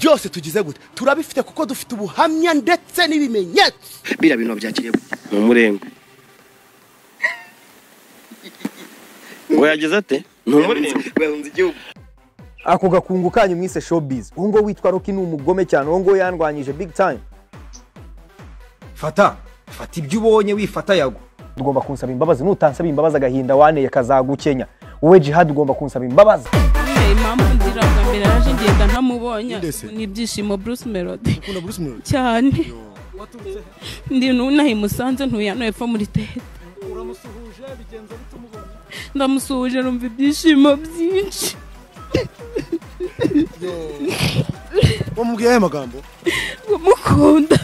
Byose tugize gute turabifite kuko dufite ubuhamya ndetse n'ibimenyetso. Bira bintu byakiriye mu murengo. Ngo yagize ate? Ni igihugu. Ako gakungu kanyu mwise showbiz. Uwo ngo witwa Rocky ni umugome cyane, uwo ngo yandwanyije big time. Fata, fata ibyo ubonye wifata Yago. Ugomba kunsaba imbabazi, nutansaba imbabazi agahinda waneye kazagukenya. Wowe Jihad ugomba kunsaba imbabazi. Impamvu ngira bwa mbere araje ngenda ntamubonye ni ibyishimo Bruce Melody. Ukunda Bruce Melody cyane. Ndi nunahi Musanze ntuye hano hepfo muri Tete. Uramusuhuje bigenza bitumubonye? Ndamusuhuje numva ibyishimo byinshi. Wamubwiye aya magambo? Ngumukunda.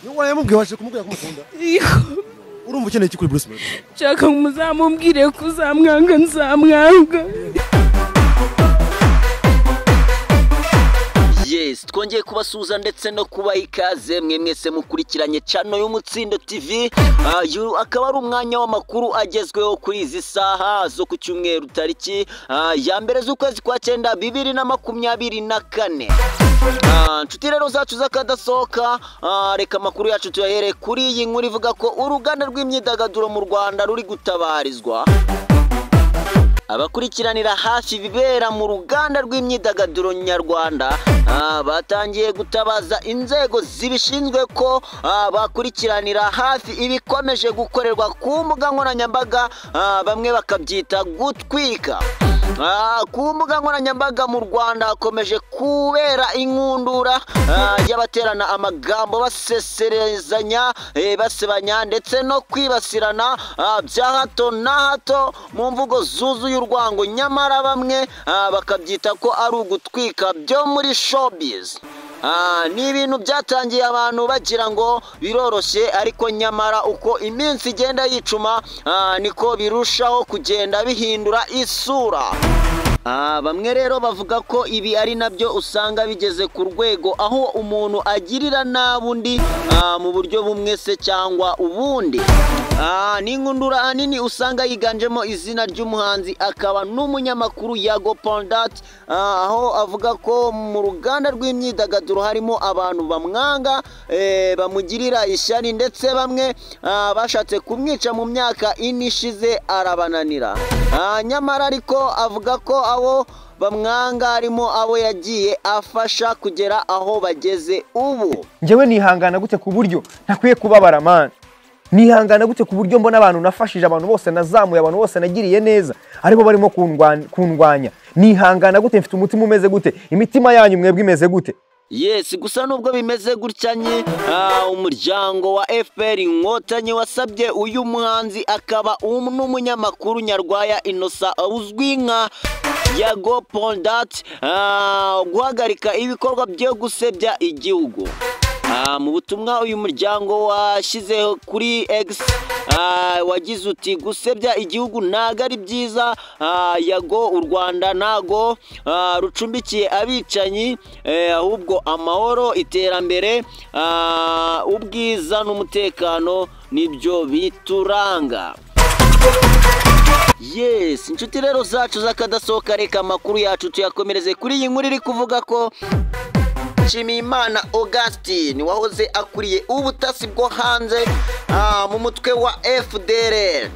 Niwe yamubwiye waje kumubwira ko umukunda? Urumva ukeneye iki kuri Bruce Melody? Nshaka muzamumbwire ko uzamwanga nzamwanga. Yes, twongeye kubasuhuza ndetse no kubaha ikaze mwe mwese mukurikiranye channel y'Umutsindo TV. Akaba ari umwanya w'amakuru agezweho kuri izi saha zo ku cyumweru tariki ya mbere z'ukwezi kwa 9 2024. Nshuti rero zacu z'akadasohoka, reka amakuru yacu tuyahere kuri iyi nkuru ivuga ko uruganda rw'imyidagaduro mu Rwanda ruri gutabarizwa. Abakurikiranira hafi bibera mu ruganda rw'imyidagaduro nyarwanda batangiye gutabaza inzego zibishinzwe ko bakurikiranira hafi ibikomeje gukorerwa ku mbuga nkoranyambaga, bamwe bakabyita gutwika. Ku mbuga nkoranyambaga mu Rwanda hakomeje kubera inkundura y'abaterana amagambo baseserezanya, basebanya ndetse no kwibasirana bya hato na hato mu mvugo zuzuye urwango, nyamara bamwe bakabyita ko ari ugutwika byo muri showbiz. Ni ibintu byatangiye abantu bagira ngo biroroshye, ariko nyamara uko iminsi igenda yicuma niko birushaho kugenda bihindura isura. Bamwe rero bavuga ko ibi ari nabyo usanga bigeze ku rwego aho umuntu agirira nabundi mu buryo bumwe se cyangwa ubundi. Ni inkundura ahanini usanga yiganjemo izina ry'umuhanzi akaba n'umunyamakuru Yago Pondat, aho avuga ko mu ruganda rw'imyidagaduro harimo abantu bamwanga, bamugirira ishyari ndetse bamwe bashatse kumwica mu myaka ine ishize arabananira. Nyamara ariko avuga ko abo bamwanga harimo abo yagiye afasha kugera aho bageze ubu. Njyewe nihangana gute ku buryo ntakwiye kubabara man? Nihangana gute ku buryo mbona abantu nafashije, abantu bose nazamuye, abantu bose nagiriye neza ariko barimo kundwanya? Nihangana gute? Mfite umutima umeze gute? Imitima yanyu mwebwe imeze gute? Yes, gusa nubwo bimeze gutyanye, umuryango wa FPR Inkotanyi wasabye uyu muhanzi akaba n'umunyamakuru Nyarwaya Innocent uzwi nka Yago Pondat guhagarika ibikorwa byo gusebya igihugu. Mu butumwa uyu muryango washyizeho kuri X wagize uti gusebya igihugu ntago ari byiza, Yago u Rwanda ntago rucumbikiye abicanyi, ahubwo amahoro, iterambere, ubwiza n'umutekano nibyo bituranga. Yes, inshuti rero zacu z'akadasohoka, reka amakuru yacu tuyakomereze kuri iyi nkuru iri kuvuga ko Nshimiyimana Augustine wahoze akuriye ubutasi bwo hanze mu mutwe wa FDLR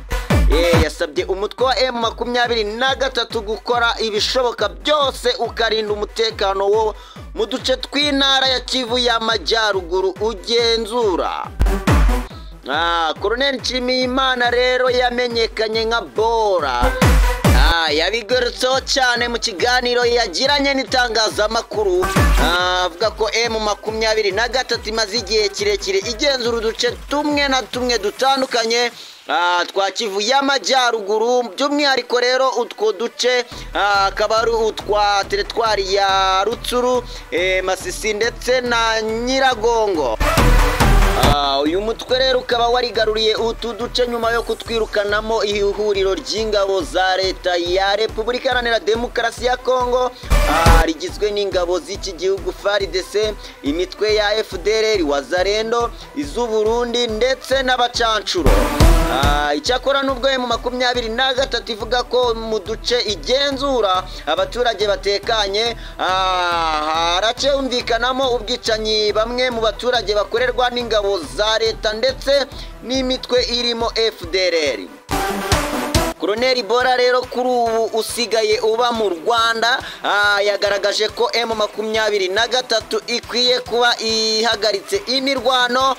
yasabye umutwe wa M23 gukora ibishoboka byose ukarinda umutekano wo mu duce tw'intara ya Kivu y'Amajyaruguru ugenzura. Colonel Nshimiyimana rero yamenyekanye nka Bora. Yabigarutseho cyane mu kiganiro yagiranye n'itangazamakuru, avuga ko M23 imaze igihe kirekire igenzura uduce tumwe na tumwe dutandukanye twa Kivu y'Amajyaruguru, by'umwihariko rero utwo duce akaba ari utwa teritwari ya Rutsuru, Masisi ndetse na Nyiragongo. Uyu mutwe rero ukaba warigaruriye utu duce nyuma yo kutwirukanamo ihuriro ry'ingabo za leta ya Repubulika Iharanira Demokarasi ya Kongo, rigizwe n'ingabo z'iki gihugu FARDC, imitwe ya FDLR, Wazalendo, iz'u Burundi ndetse n'abacancuro. Icyakora nubwo M23 ivuga ko mu duce igenzura abaturage batekanye, haracyumvikanamo ubwicanyi bamwe mu baturage bakorerwa n'ingabo za leta ndetse n'imitwe irimo FDLR. Colonel Bora rero kuri ubu usigaye uba mu Rwanda, yagaragaje ko M23 ikwiye kuba ihagaritse imirwano,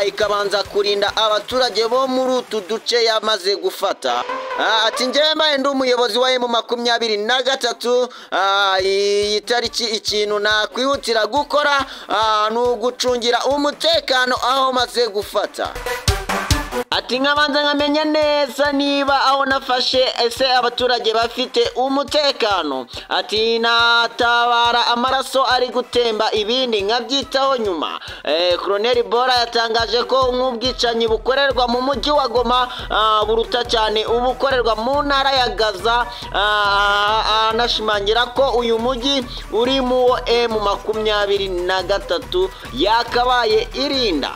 ikabanza kurinda abaturage bo muri utu duce yamaze gufata. Ati njyewe mbaye ndi umuyobozi wa M23, iyi tariki ikintu nakwihutira gukora ni ugucungira umutekano aho maze gufata. Ati nkabanza nkamenya neza niba aho nafashe ese abaturage bafite umutekano. Ati natabara amaraso ari gutemba ibindi nkabyitaho nyuma. Colonel Bora yatangaje ko nk'ubwicanyi bukorerwa mu mujyi wa Goma buruta cyane ubukorerwa mu ntara ya Gaza, anashimangira ko uyu mujyi uri mu M23 yakabaye irinda.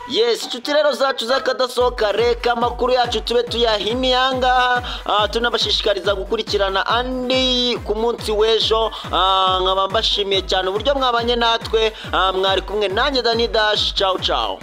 Yes, inshuti rero zacu z'akadasohoka, reka amakuru yacu tube tuyahiniye ahangaha, tunabashishikariza gukurikirana andi ku munsi w'ejo. Nkaba mbashimiye cyane uburyo mwabanye natwe, mwari kumwe nanjye Danny Dash. Ciao ciao.